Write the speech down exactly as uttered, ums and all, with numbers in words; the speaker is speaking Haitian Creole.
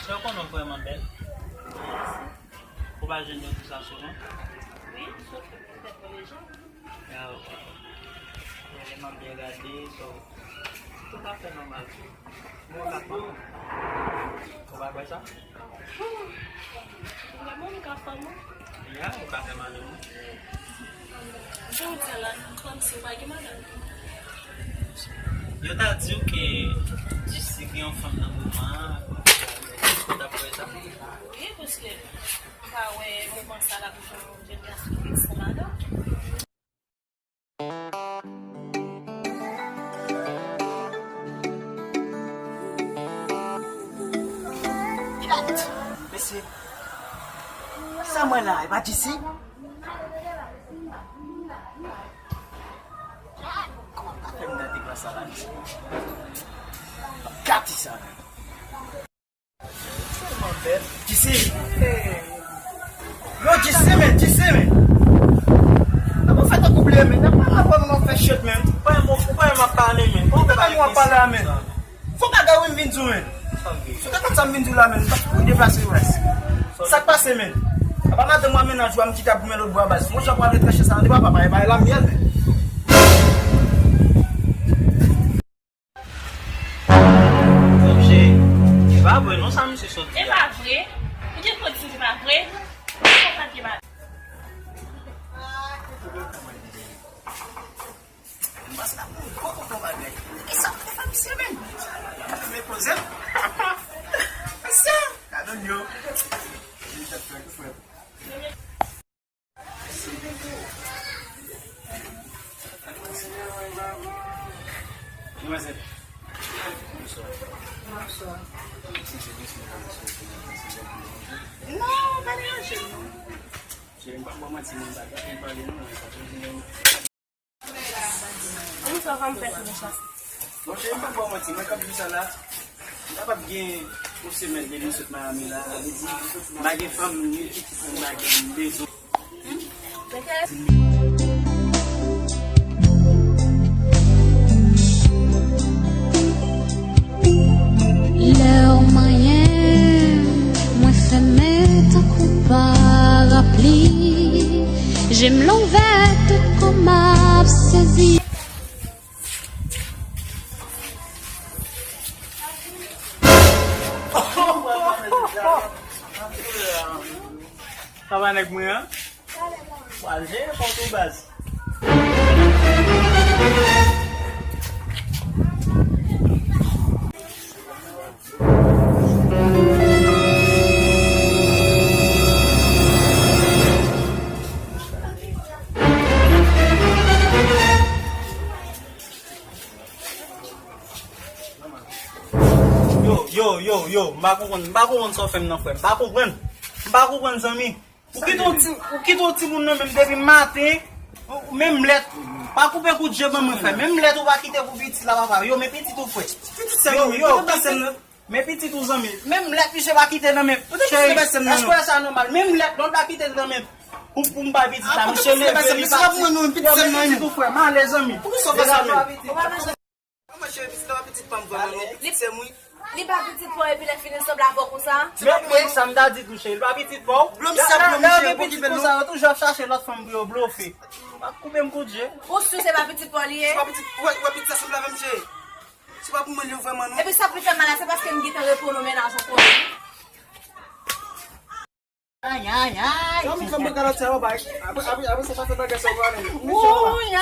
Sa w konnen w vrèman bèl. Ou pa jwenn yo di sa souvan? Wi, sòf petèt pou lejan. Ah, ok. Ou vrèman byen gade, so, tout afè nòmal. Mwen ka fanm. Ou pa kwè sa? Vrèman, m ka fanm, wi. Ya, ou ka fè madanm, wi. Jan w di a la, kòmsi w pa gen madanm. Yo ta di w ke Jisi gen yon fanm nan moman an, ou ta kwè sa? Wi, paske m pa wè moman sa l ap jwenn yon jèn gason ki san madanm. Mesye, sa mwen la, e pa Jisi? Kòman m ta fè m nan te pran sa la, mesye? Gate sa, menm. Jisi. Yo, Jisi, men, Jisi, men. Nan pa fè tankou bliye, men. Nan pa rapò nou fè shit, men. Ou pa yon, ou pa yon ap pale, men. Ou pa yon ap pale, men. Fò bagay wi m vin di w, men. Si w te konn sa m vin di w la, men, m pa t pou deplase, wè. Sa k pase, men? Apa madanm mwen, mennaj mwen, m kite ap goumen lòt bò a baz. Yon jan pou al retranche sa, nan de papa, pa e bay la myèl, men. Obje, e pa vre non sa misye sot di a. E pa vre? Ou gen pou di se pa vre? Ou pa t gen bagay. Mas la pou gwo tonton bagay. Kisa pou fè misye menm? Misye vle poze m. Mesye, gadon yo. Demwazèl. Bonswa. Bonswa. Non, pa deranje m non. Cheri, m p ap ba w manti, mwen pa gen anpil pale non, mwen pa bezwen. Kòman sa w ka m fè konsa? Bon, cheri, m p ap ba w manti, mwen k ap di w sa la, m kapab gen yon semèn depi m sot Miami la, sa vle di, m pa gen fanm, ni pitit, m pa gen, m bezwen. Lè w manyen, mwen fèmen tankou parapli. Je m louvè tout kò m ap sezi. Sa pa nèg mwen an? Pral jere kont ou baz. Yo, yo, yo, yo, m pa konprann, m pa konprann sa w fè m nan, frè m. M pa konprann. M pa konprann, zanmi. Ou kite yon ti, ou kite yon timoun nan menm depi maten, ou, menm lèt, pa koupe kout je ban mwen, frè. Menm lèt ou pa kite pou pitit la, papa. Yo, men pitit ou, frè. Yo, yo, pitit, men pitit ou, zanmi. Menm lèt misye pa kite nan men. Cheri, èske sa nòmal? Menm lèt non pa kite nan men pou, pou m bay pitit la, misye leve li pati. Yo, men pitit ou, frè, m ale, zanmi. Kòman cheri, pitit la pa pitit pa m vrèman non, pitit sè m wi. Li pa pitit pa w epi lè fini sanble avè w konsa? Men, men sa m ta di tou cheri, li pa pitit pa w. Lè, lè, lè yo gen pitit konsa, yo toujou ap chache lòt fanm pou yo blofe. Pa koupe m kout je. Ou si se pa pitit pa w li ye? Se pa pitit, ou wè, ou wè pitit sa sanble avè m cheri. Se pa pou mwen li yo vrèman non. Epi sa pi fè mal la, se paske m gentan reponn yon mennaj ankò wi. Ay, ay, ay. Sa m fè m pa ka lòt sa yo bay. Apre, apre, apre se pa fè bagay sa yo ale. Wouy.